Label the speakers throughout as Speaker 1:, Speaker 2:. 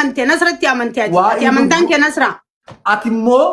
Speaker 1: amante, Nasratti amante ati.
Speaker 2: Waa'ee
Speaker 1: Ati amantaan
Speaker 2: lubbuu
Speaker 1: kee Nasra.
Speaker 2: Ati immoo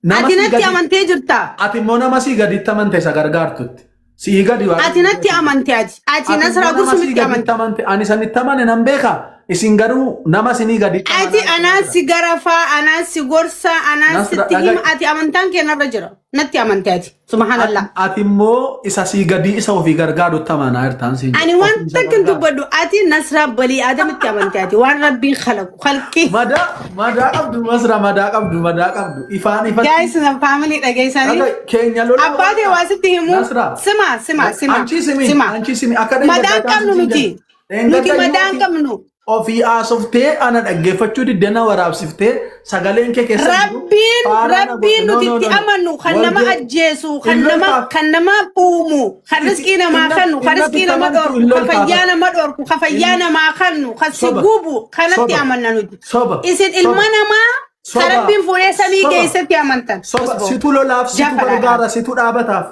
Speaker 2: nama
Speaker 1: Ati
Speaker 2: sii
Speaker 1: natti
Speaker 2: gadi
Speaker 1: amantee jirta.
Speaker 2: Ati immoo nama sii gaditti amante isa gargaartutti. Sii gadi
Speaker 1: Ati
Speaker 2: waaqayyo
Speaker 1: natti amante ati. Ati
Speaker 2: Ati immoo
Speaker 1: Nasraa
Speaker 2: nama sii
Speaker 1: Gursumitti
Speaker 2: gaditti
Speaker 1: amante.
Speaker 2: amante. Ani sanitti amane nan beeka. Isin garuu nama sinii gaditti
Speaker 1: Ati
Speaker 2: amanaa
Speaker 1: anaan
Speaker 2: jirta.
Speaker 1: si garafaa, anaan si gorsaa, anaan
Speaker 2: Nasra
Speaker 1: sitti hima.
Speaker 2: dhaga'i.
Speaker 1: Ati amantaan kee narra jira. Natti amante ati.
Speaker 2: Ati
Speaker 1: Subhaanallah.
Speaker 2: ati immoo isa sii gadii isa ofii gargaarutti amanaa jirtaan siin
Speaker 1: Ani
Speaker 2: jedhe.
Speaker 1: waan
Speaker 2: Ofii isa
Speaker 1: takka hin
Speaker 2: gargaaru.
Speaker 1: dubbadhu. Ati Nasraa Balii Aadamitti amante ati. Waan Rabbiin khalaqu. Khalqii.
Speaker 2: Madaa madaa qabdu Nasra, madaa qabdu, madaa qabdu. Ifaan ifatti.
Speaker 1: Guys, na family dhageessanii.
Speaker 2: Dhaga keenya lola
Speaker 1: Abbaa kee waa sitti himu.
Speaker 2: Nasra.
Speaker 1: Sima, sima, sima.
Speaker 2: Anchi simi,
Speaker 1: Sima.
Speaker 2: anchi simi akka
Speaker 1: Madaan qabnu nuti. Nuti madaan qabnu.
Speaker 2: Ofii haasoftee ana dhaggeeffachuu diddee na waraabsiftee sagaleen kee keessa jiru
Speaker 1: Rabbiin
Speaker 2: faaraa na
Speaker 1: Rabbiin
Speaker 2: godhe. No,
Speaker 1: nuti
Speaker 2: no,
Speaker 1: itti
Speaker 2: no, no.
Speaker 1: amannu kan nama
Speaker 2: Walgee
Speaker 1: ajjeesu, kan
Speaker 2: hin
Speaker 1: nama
Speaker 2: loltaaf.
Speaker 1: kan nama uumu, kan riskii namaa kennu, kan
Speaker 2: Inni
Speaker 1: riskii
Speaker 2: itti
Speaker 1: nama
Speaker 2: amantu
Speaker 1: dhorku,
Speaker 2: hin
Speaker 1: kan
Speaker 2: loltaaf.
Speaker 1: fayyaa nama dhorku, kan fayyaa namaa kennu, kan si
Speaker 2: Soba.
Speaker 1: gubu kanatti
Speaker 2: Soba.
Speaker 1: amanna nuti.
Speaker 2: Soba.
Speaker 1: Isin
Speaker 2: Soba.
Speaker 1: ilma namaa kan
Speaker 2: Soba.
Speaker 1: Rabbiin fuudhee samii
Speaker 2: Soba.
Speaker 1: geessetti amantan.
Speaker 2: Soba.
Speaker 1: Osboo.
Speaker 2: Situ lolaaf, situ
Speaker 1: Jafaraadha.
Speaker 2: gargaara, situ dhaabataaf.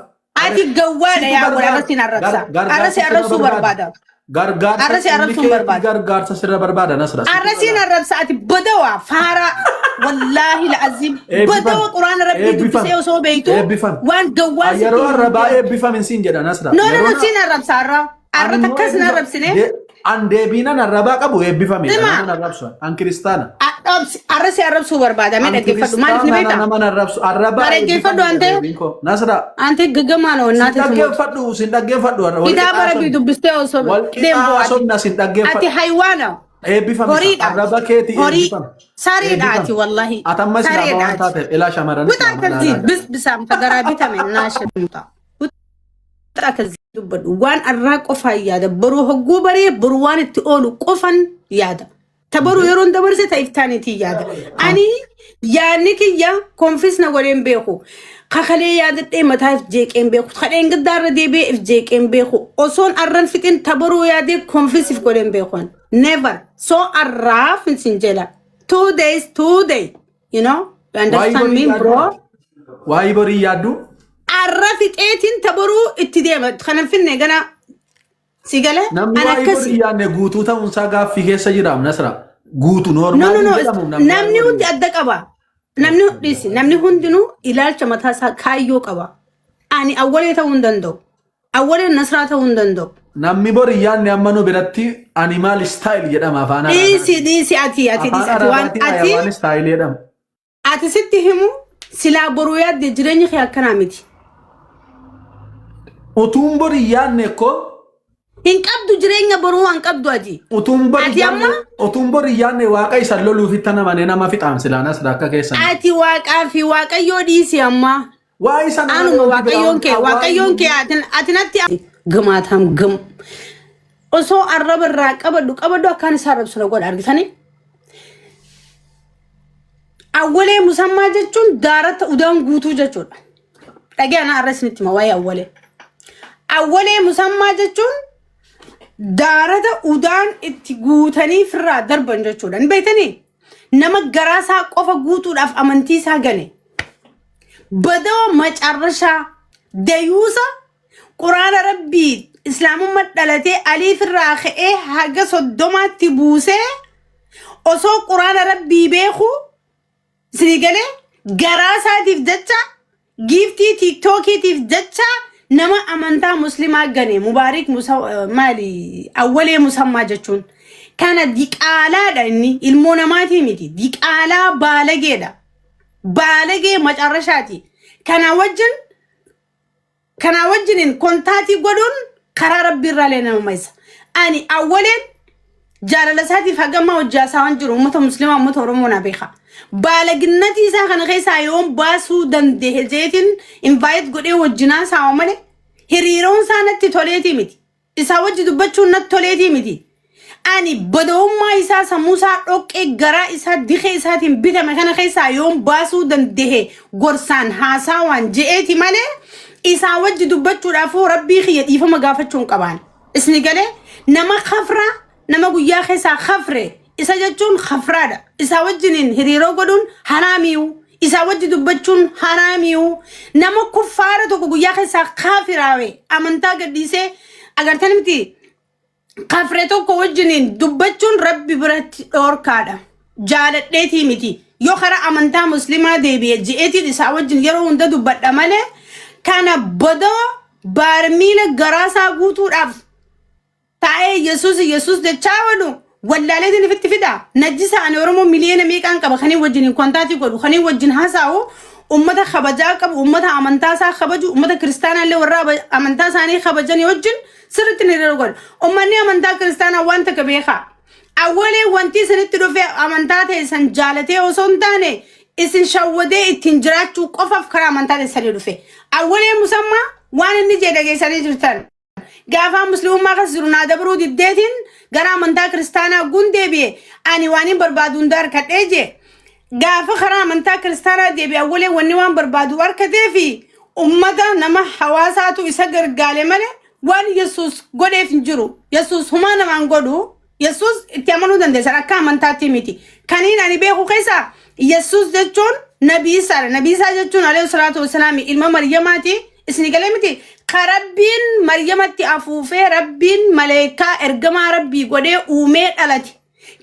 Speaker 1: Ati gawwaadha
Speaker 2: Situ
Speaker 1: yaa godha
Speaker 2: gargaara.
Speaker 1: arra sin arrabsa.
Speaker 2: Gargaarsa
Speaker 1: Arra si
Speaker 2: sirra
Speaker 1: arrabsuu
Speaker 2: barbaada.
Speaker 1: barbaada.
Speaker 2: Gargaarsa
Speaker 1: Arra si
Speaker 2: inni
Speaker 1: arrabsuun
Speaker 2: keetii
Speaker 1: barbaada.
Speaker 2: gargaarsa sirra barbaada Nasra. Situ
Speaker 1: Arra sin
Speaker 2: lolaaf.
Speaker 1: arrabsa ati badawa faaraa wallaahi la'aziim
Speaker 2: Eebbifam.
Speaker 1: badawa quraana rabbii
Speaker 2: Eebbifam.
Speaker 1: dubbisee osoo beektu
Speaker 2: Eebbifam.
Speaker 1: waan gawwaa sitti
Speaker 2: Yeroo
Speaker 1: himu
Speaker 2: arrabaa
Speaker 1: jira.
Speaker 2: eebbifam hin siin jedha Nasra.
Speaker 1: No, no,
Speaker 2: Yeroo
Speaker 1: no, sin arrabsa arra. Arra
Speaker 2: Ani immoo
Speaker 1: takkas hin
Speaker 2: eebbifa-
Speaker 1: arrabsine.
Speaker 2: An deebiinan arrabaa qabu eebbifamedha.
Speaker 1: Sima.
Speaker 2: Nama arrabsu. An kiristaana.
Speaker 1: Arra si arrabsuu barbaada. Mee
Speaker 2: An
Speaker 1: dhaggeeffadhu. Maaliif ni
Speaker 2: kiristaana
Speaker 1: beektaa?
Speaker 2: nama arrabsu. Arrabaa
Speaker 1: Na dhaggeeffadhu
Speaker 2: eebbifamedha
Speaker 1: ante.
Speaker 2: deebiin koo. Nasra.
Speaker 1: Ante gaggamaan
Speaker 2: Sin
Speaker 1: oonnaati sumuutu.
Speaker 2: dhaggeeffadhu, sin dhaggeeffadhu. Wal
Speaker 1: Kitaaba rabbii dubbistee osoo
Speaker 2: Wal
Speaker 1: deembu ati.
Speaker 2: qixaa sin
Speaker 1: Ati
Speaker 2: dhaggeeffadhu.
Speaker 1: haywaana.
Speaker 2: Eebbifame.
Speaker 1: Horiidha.
Speaker 2: Arraba keetii
Speaker 1: Horii.
Speaker 2: eebbifame.
Speaker 1: Sareedha ati wallahi.
Speaker 2: Atamma islaama
Speaker 1: Sareedha
Speaker 2: waan
Speaker 1: ati.
Speaker 2: taateef ilaa shamarran
Speaker 1: Wuxaa
Speaker 2: islaamaa
Speaker 1: akkasii
Speaker 2: ilaalaa
Speaker 1: bis bisaam ka garaa bitame naashamta. Wuxaa akkasii dubbadhu. Waan arraa qofaan yaada. Boruu hogguu baree boru waan itti oolu qofan yaada. Ta boruu yeroon dabarse ta iftaaniitiin yaada. Ani yaadni kiyya konfis na godheen beeku. Kakalee yaadadhee mataa if jeeqeen beeku. Kadheen gaddaarra deebi'ee if jeeqeen beeku. Osoon arran fixin ta boruu yaadee konfis if godheen beeku. ani. Never. So arraa finsin jela. 2 days, 2 day. You know? You
Speaker 2: Waa'ee
Speaker 1: understand
Speaker 2: borii
Speaker 1: me, bro?
Speaker 2: yaaddu? Waa'ee borii yaaddu?
Speaker 1: Arra fixeetiin ta boruu itti deema. Kanan finne gana si galee?
Speaker 2: Namni
Speaker 1: An
Speaker 2: waa'ee
Speaker 1: akkasi.
Speaker 2: borii yaadne guutuu ta'uunsaa gaaffii keessa jiraam Nasra. Guutuu
Speaker 1: No, no,
Speaker 2: noormaaliin
Speaker 1: no.
Speaker 2: jedhamu namni waa'ee
Speaker 1: Namni
Speaker 2: borii
Speaker 1: hundi adda qaba. Namni dhiisi. Namni hundinuu ilaalcha mataa isaa kaayyoo qaba. Ani awwalee ta'uu hin danda'u. Awwaleen Nasraa ta'uu hin danda'u.
Speaker 2: Namni borii yaadne amma nu biratti animal style jedhama afaan
Speaker 1: Dhiisi
Speaker 2: Arabaatiin.
Speaker 1: dhiisi ati ati
Speaker 2: Afaan
Speaker 1: dhiisi ati waan
Speaker 2: Arabaatiin
Speaker 1: ati
Speaker 2: hayawaan style jedhama.
Speaker 1: ati sitti himu silaa boruu yaadde jireenyi kee akkanaa miti.
Speaker 2: Utuun borii yaadne koo
Speaker 1: Hin qabdu jireenya boruu waan qabdu ati.
Speaker 2: utuun borii
Speaker 1: Ati
Speaker 2: yaadne
Speaker 1: amma
Speaker 2: utuun borii yaadne waaqa isa loluufitti namane nama fixaam silaa Nasra akka keessan.
Speaker 1: ati waaqaa fi waaqayyoo dhiisi ammaa.
Speaker 2: Waa isa nama
Speaker 1: Anuma
Speaker 2: wanti biraa
Speaker 1: waaqayyoon
Speaker 2: wanti
Speaker 1: kee
Speaker 2: waa'ee
Speaker 1: waaqayyoon kee ati ati natti gamaataam gam. Osoo arraba irraa qabadhu qabadhu akkaan isaa arrabsu na godha argitanii. Awwalee musammaa jechuun daarata udaan guutuu jechuudha. Dhagee ana arra isinitti hima waa'ee awwalee. Awwalee musammaa jechuun daarata udaan itti guutanii firraa darban jechuudha. Hin beektanii? Nama garaa isaa qofa guutuudhaaf amantii isaa gane. Badawa macarrashaa dayuusa quraana rabbii islaamummaa dhalatee aliif irraa ka'ee haga 30tti buusee osoo quraana rabbii beeku isinii galee garaa isaatiif jecha giiftii tiiktookiitiif jecha nama amantaa muslimaa gane mubaarik musa maali awwalee musammaa jechuun kana diqaalaadha inni ilmoo namaatii miti diqaalaa baalageedha baalagee macarrashaati kana wajjin Kanaa wajjiniin kontaatii godhuun karaa rabbii irraalee nama maysa. Ani awwaleen jaalala isaatiif hagammaa hojii haasawaan jiru uummata musliimaa uummata Oromoo na beeka. Baalaginnatii isaa kana keessaa yoon baasuu danda'e jeetiin invite godhee wajjin haasawa malee hiriiroon isaa natti toleetii miti. Isaa wajji dubbachuun natti toleetii miti. Ani badawummaa isaa sammuu isaa dhoqqee garaa isaa dikee isaatiin bitame kana keessaa yoon baasuu dandahe gorsaan haasaawaan je'eeti malee isaa wajji dubbachuudhaafuu rabbii kiyya dhiifama gaafachuu hin qabaan. Isni galee nama kafraa nama guyyaa keessaa kafre isa jechuun kafraadha. Isaa wajjiniin hiriiroo godhuun haraamiyu. Isaa wajji dubbachuun haraamiyu. Nama kuffaara tokko guyyaa keessaa kaafiraawe amantaa gadhiisee agartan miti kafre tokko wajjiniin dubbachuun rabbi biratti dhoorkaadha. Jaaladheetii miti. Yoo karaa amantaa muslimaa deebi'e ji'eetiin isaa wajjin yeroo hunda dubbadha malee kana badoo baarmiila garaasaa guutuudhaaf taa'ee Yesuus Yesuus jechaa oolu wallaaleetiin ifitti fida. Najjisa ani Oromoo miliyoona meeqaan qaba kaniin wajjin hin kontaatii godhu kaniin wajjin haasa'u ummata kabajaa qabu ummata amantaa isaa kabaju ummata kiristaanaa illee warra amantaa isaanii kabajanii wajjin sirriitti ni godhu. Ummanni amantaa kiristaanaa waan takka beekaa. Awwalee wanti isinitti dhufe amantaa teessan jaalatee osoo hin taane isin shawwadee ittiin jiraachuu qofaaf karaa amantaa teessanii dhufe. Awwalee musammaa waan inni jedhe dhageessanii jirtan. Gaafaa muslimummaa keessa jiru naa dabruu diddeetiin gara amantaa kiristaanaa gun deebi'e ani waan hin barbaadu hunda harkadhee jee. Gaafa karaa amantaa kiristaanaa deebi'e awwalee wanni waan barbaadu harkatee fi ummata nama hawaasaatu isa gargaale malee waan Yesuus godheef hin jiru. Yesuus humaa namaan godhu. Yesuus itti amanuu dandeessan akka amantaatti miti. Kaniin ani beeku keessa Yesuus jechuun nabii isaadha. Nabii isaa jechuun alayhi salaatu wasalaam ilma Maryamaati. Isin galee miti. Ka Rabbiin Maryamatti afuufee Rabbiin maleekaa ergamaa Rabbii godhee uumee dhalate.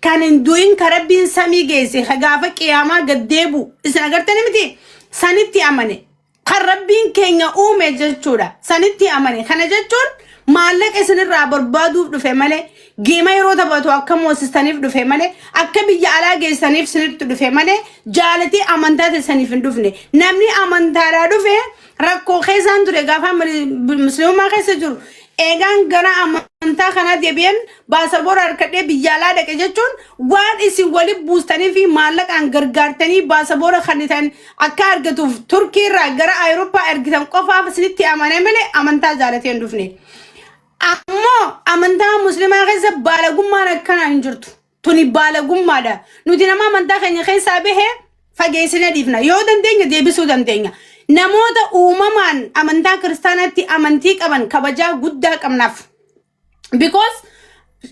Speaker 1: Kan hin du'in ka Rabbiin samii geesse ka gaafa qiyaamaa gad deebi'u. Isin agartanii miti. Sanitti amane. Kan Rabbiin keenya uume jechuudha. Sanitti amane. Kana jechuun maallaqa isinirraa barbaaduuf dhufe malee, geema yeroo taphatu akka moosistaniif dhufe malee, akka biyya alaa geessaniif isinitti dhufe malee, jaalatee amantaa teessaniif hin dhufne. Namni amantaadhaa dhufe rakkoo keessaan ture gaafa musliimummaa keessa jiru. Eegaan gara amantaa kanaa deebi'een baasaboora harkadhee biyya alaa dhaqe jechuun waan isin wali buustanii fi maallaqaan gargaartanii baasaboora kennitan akka argatuuf Turkii irraa gara Awurooppaa ergitan qofaaf isinitti amane malee amantaa jaalatee hin dhufne. Ammoo amantaa musliimaa keessa baalagummaan akkanaa hin jirtu. Tuni baalagummaadha. Nuti nama amantaa keenya keessaa bahe fageessine dhiifna. Yoo dandeenya deebisuu dandeenya. Namoota uumamaan amantaa kiristaanaatti amantii qaban kabajaa guddaa qabnaaf. Because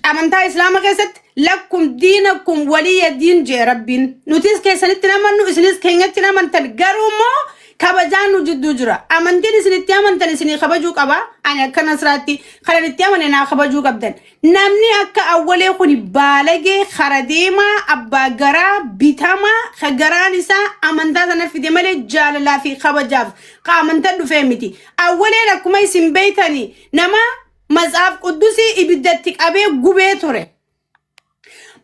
Speaker 1: amantaa islaama keessatti lakkum diinakum waliyya diin jee Rabbiin. Nutis keessanitti hin amannu isinis keenyatti hin amantan garuu immoo kabajaan nu jidduu jira. Amantiin isin itti amantan isinii kabajuu qaba. Ani akka nasraatti kanan itti amane naa kabajuu qabdan. Namni akka awwalee kuni baalagee kara deemaa abbaa garaa bitamaa ka garaan isaa amantaa sana fide malee jaalalaa fi kabajaaf ka amantaa dhufee miti. Awwaleen akkuma isin beeytani nama Matsaaf Quddusii ibiddatti qabee gubee ture.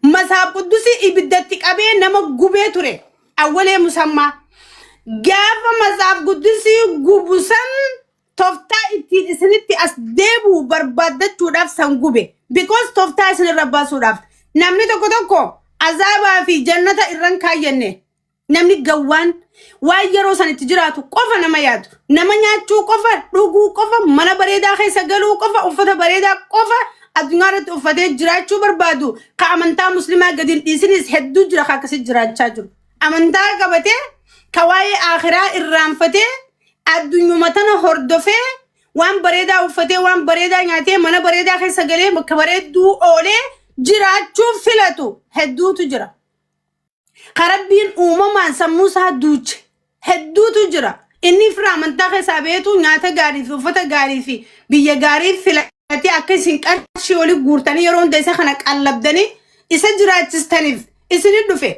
Speaker 1: Matsaaf Quddusii ibiddatti qabee nama gubee ture. Awwalee musammaa. Gaafa Matsaaf Quddusii gubu san toftaa ittiin isinitti as deebi'u barbaaddachuudhaaf san gube. Because toftaa isinirra baasuudhaaf. Namni tokko tokko azaabaa fi jannata irran kaayyanne. Namni gawwaan waan yeroo san itti jiraatu qofa nama yaadu. Nama nyaachuu qofa, dhuguu qofa, mana bareedaa keessa galuu qofa, uffata bareedaa qofa addunyaa irratti uffatee jiraachuu barbaadu. Ka amantaa muslimaa gadi hin dhiisinis hedduu jira ka akkasii jiraachaa jiru. Amantaa qabatee ka waa'ee akhiraa irraanfatee addunyuma tana hordofee waan bareedaa uffatee waan bareedaa nyaatee mana bareedaa keessa galee bakka bareedduu oolee jiraachuu filatu hedduutu jira. Ka Rabbiin uumamaan sammuu isaa duuche hedduutu jira. Inni fira amantaa keessaa beetu nyaata gaarii fi uffata gaarii fi biyya gaarii filatee akka isin qarshii olii guurtanii yeroo hunda isa kana qallabdanii isa jiraachistaniif isinit dhufe.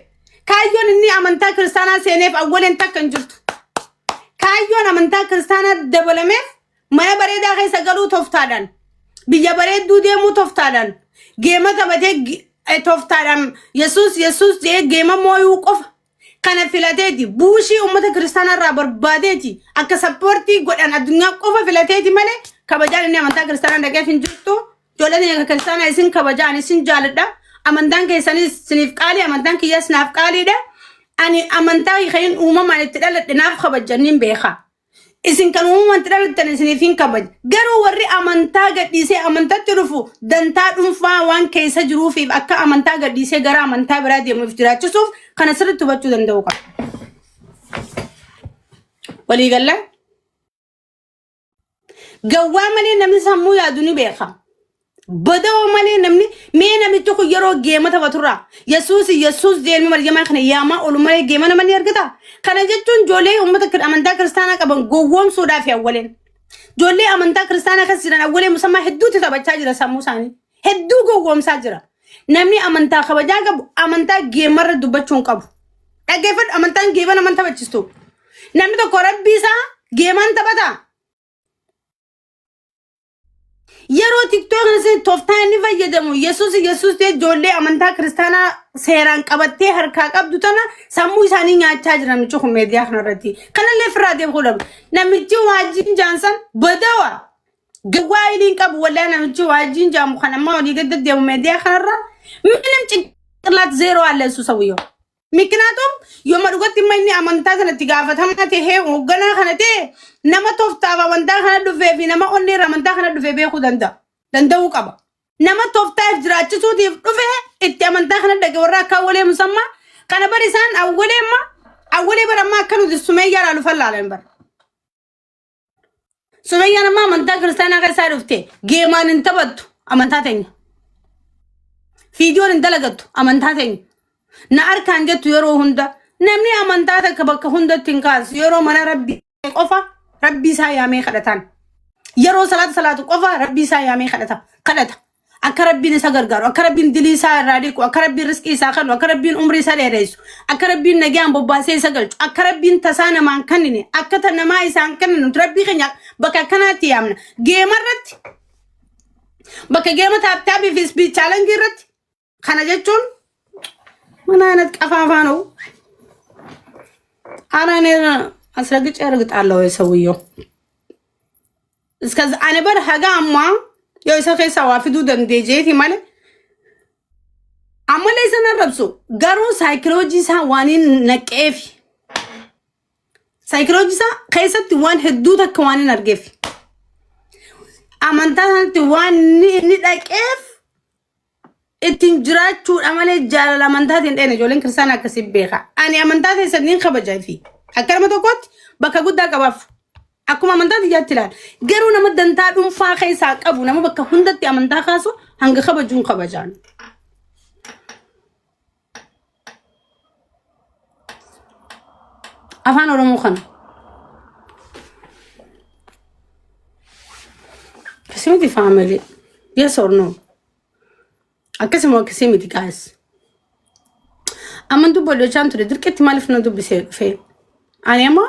Speaker 1: Kaayyoon inni amantaa kiristaanaa seeneef awwaleen takka hin jirtu. Kaayyoon amantaa kiristaanaa dabalameef mana bareedaa keessa galuu toftaadhaan, biyya bareedduu deemuu toftaadhaan, geema taphatee toftaadhaan Yesuus Yesuus jedhee geema mooyuu qofa kana filateeti buushii uummata kiristaanaa irraa barbaadeeti akka sappoortii godhan addunyaa qofa filateeti malee kabajaan inni amantaa kiristaanaa dhaqeef hin jirtu. Ijoolleen keenya kiristaanaa isin kabajaan isin jaaladha. Amantaan keessanis isiniif qaalii amantaan kiyyaas naaf qaaliidha. Ani amantaa kan uumamaan itti dhaladhe naaf kabajan nin beeka. Isin kan uumamaan itti dhalattan isiniif hin kabaja. Garuu warri amantaa gadhiisee amantatti dhufu dantaa dhuunfaa waan keessa jiruufiif akka amantaa gadhiisee gara amantaa biraa deemuuf jiraachisuuf kana sirriitti hubachuu danda'u qaba. Waliigalla gawwaa malee namni sammuu yaadu ni beeka. Badawoo malee namni mee namichi kun yeroo geema taphaturraa Yesuus Yesuus jedhee Maryamaa kana yaamaa oolu malee geema nama ni argata. Kana jechuun ijoollee uummata amantaa kiristaanaa qaban gowwoomsuudhaaf awwaleen. Ijoollee amantaa kiristaanaa keessa jiran awwalee musammaa hedduutti taphachaa jira sammuu isaanii. Hedduu gowwoomsaa jira. Namni amantaa kabajaa qabu amantaa geemarra dubbachuu hin qabu. Dhaggeeffadhu amantaan geema nama hin taphachiistu. Namni tokko rabbii isaa geemaan taphataa? Yeroo tiktookni isin tooftaa inni fayyadamu Yesuus Yesuus ta'e ijoollee amantaa kiristaanaa seeraan qabattee harkaa qabdu tana sammuu isaanii nyaachaa jira namichi kun miidiyaa kanarratti. Kanallee firraa deemuu dhabu. Namichi waajiin jaansan badawa. Gawwaa iliin qabu walaa namichi waajiin jaamu kan amma olii gad deddeemu miidiyaa kanarra minim cinqillaat zeeroo alleessu sawiyyoo. Mikinaatuum yooma dhugatti imma inni amantaa sanatti gaafatamaa tahee hoogganaa kana ta'e nama tooftaaf amantaa kana dhufee fi nama onnee irraa amantaa kana dhufee beekuu danda'a. Danda'uu qaba. Nama tooftaaf jiraachisuutiif dhufe itti amantaa kana dhaqe warra akka awwalee musammaa kana bar isaan awwalee amma awwalee bara ammaa akka nuti sumeeyyaa laalu fallaalan bara. Sumeyyaan amma amantaa kiristaanaa keessaa dhufte geemaan hin taphattu amantaa teenya. Fiidiyoon hin dalagattu amantaa teenya. Na harkaan jettu yeroo hunda namni amantaa takka bakka hundatti hin kaasu yeroo mana rabbii qofa rabbii isaa yaamee kadhataan. Yeroo salaata salaatu qofa rabbii isaa yaamee kadhata kadhata. Akka Rabbiin isa gargaaru, akka Rabbiin dilii isaa irraa dhiqu, akka Rabbiin riskii isaa kennu, akka Rabbiin umrii isa dheeressu, akka Rabbiin nagaan bobbaasee isa galchu, akka Rabbiin tasaa namaan kennine, akka ta namaa isaan kennine, nuti Rabbii keenya bakka akkanaatti yaamna. Geema irratti, bakka geema taaptaabii fi ispiid chaalenjii irratti, kana jechuun mana አይነት ቀፋፋ ነው። ኧረ እኔ አስረግጬ እርግጣለሁ የሰውየው እስከዛ ani bar haga ammaa yoo isa keessaa waa fiduu danda'e jeeti malee ammallee isa arrabsu garuu saayikoloojii isaa waan hin naqeefi saayikoloojii isaa keessatti waan hedduu takka waan hin argeef amantaa sanatti waan inni dhaqeef ittiin jiraachuudha malee jaalala amantaatiin dheene ijoolleen kiristaanaa akkasii beeka. Ani amantaa keessan niin kabaja fi akka nama tokkootti bakka guddaa qabaaf. Akkuma amantaa xiyyaatti ilaala. Garuu nama dantaa dhuunfaa keessaa qabu nama bakka hundatti amantaa kaasu hanga kabajuun kabajaan. Afaan Oromoo kana. Akkasumatti faamilii. Yes or no? Akkasuma akkasii miti guys. Amma dubbadhochaan ture dirqitti maaliif na dubbisee dhufee? Ani amma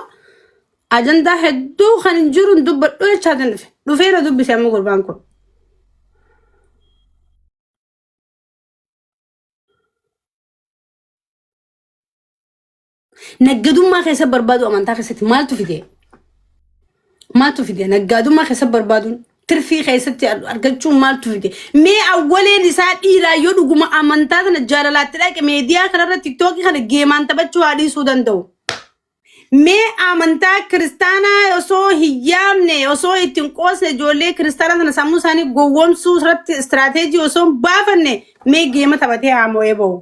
Speaker 1: ajandaa hedduu kan hin jiru hin dubbadhu jechaatiin dhufe. Dhufee na dubbise amma gurbaan kun. Naggadummaa keessa barbaadu amantaa keessatti maaltu fide? Maaltu fide? Naggaadummaa keessa barbaaduun tirfii keessatti argachuun maaltu fide? Mee awwaleen isaa dhiiraa yoo dhuguma amantaa sana jaalalaatti dhaqe meediyaa kanarra tiktookii kana geemaan taphachuu haa dhiisuu danda'u. Mee amantaa kiristaanaa osoo hin yaamne osoo ittiin qoosne ijoollee kiristaanaa sana sammuu isaanii gowwoomsuu irratti istiraateejii osoo hin baafanne mee geema taphatee haa moo'ee ba'u.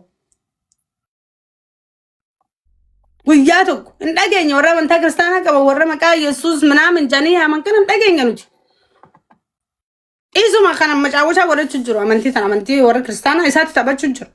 Speaker 1: Guyyaa tokko hin dhageenye warra amantaa kiristaanaa qaban warra maqaa Yesuus minaamin jedhanii yaaman kana hin dhageenye nuti. Isuma kana macaawwataa godhachuu jiru amantii sana amantii warra kiristaanaa isaatti taphachuu jiru.